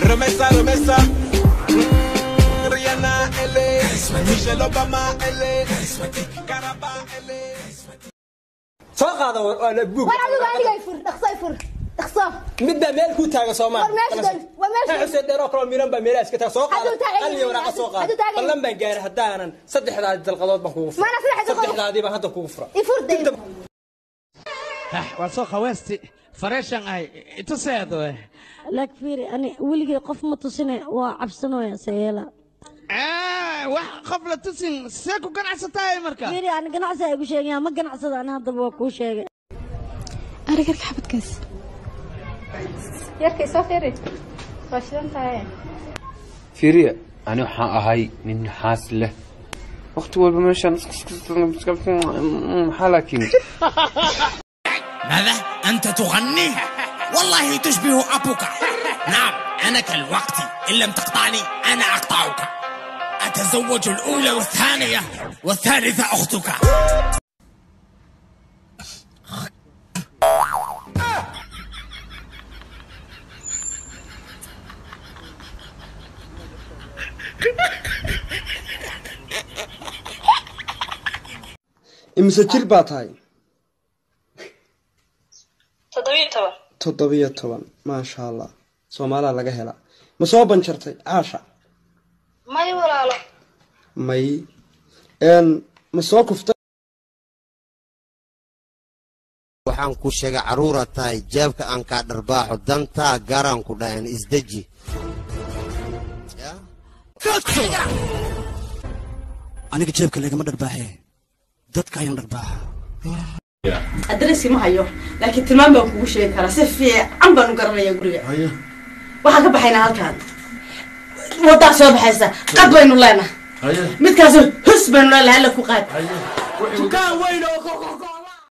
Remets ça, remets ça. Rihanna, elle est. Michelle Obama, elle est. Karaba, elle est. Soo qaada buug. War adigu aniga i fur, dhaqso i fur, dhaqso. Mid baa meel ku taaga Soomaa. War meesha war meesha. Xuseen dheer oo kale miran baa meelaha iska taaga, soo qaada. Hadduu taagan Qalin iyo waraaqa soo qaada. hadduu taagan Ballan baan gaaray, haddaanan saddexdaadi dalqadood baan kugu fura. Maana saddex dalqadood. Saddexdaadii baan hadda kugu fura. I fur dee. Waa soo khaweesti fareeshan ahay ituseedo. Laak fiiri, ani weligay qof ma tusine, waa cabsanooya sayeela. Wax qof la tusin see ku ganacsatahay marka? Fiiri, ani ganacsi ay igu sheegayaan, ma ganacsada ani, haddaba waa kuu sheegay. Arigarka xabadkaas yarkay soo fiiri, waa shidan tahay. Fiiriya, ani waxaan ahay nin xaas leh, waqti walba meeshaan maxaa laakiin ماذا؟ أنت تغني؟ والله تشبه أبوك. نعم، أنا كالوقت، إن لم تقطعني أنا أقطعك. أتزوج الأولى والثانية والثالثة أختك. Imise jir baa tahay? 17. 17, maasha Allah, Soomaalaa laga helaa. Ma soo banjartay caasha? May walaalo. May ma soo kuftay? Waxaan ku sheegay carruura tahay, jeebka aan kaa dharbaaxo, dantaa gaaraan ku dhahayn, isdeji. Aniga jeebka lagama dharbaaxee, dadka ayaan dharbaaxa. Adresi ma hayo, laakiin tilmaam baan kugu sheegi karaa, si fiican baan u garanaya guriga. Waxaan ka baxaynaa halkaan, waddaa soo baxaysa, qad baynu leenahay, midkaas hus baynu leenahay, alla ku qaad dukaan weyn oo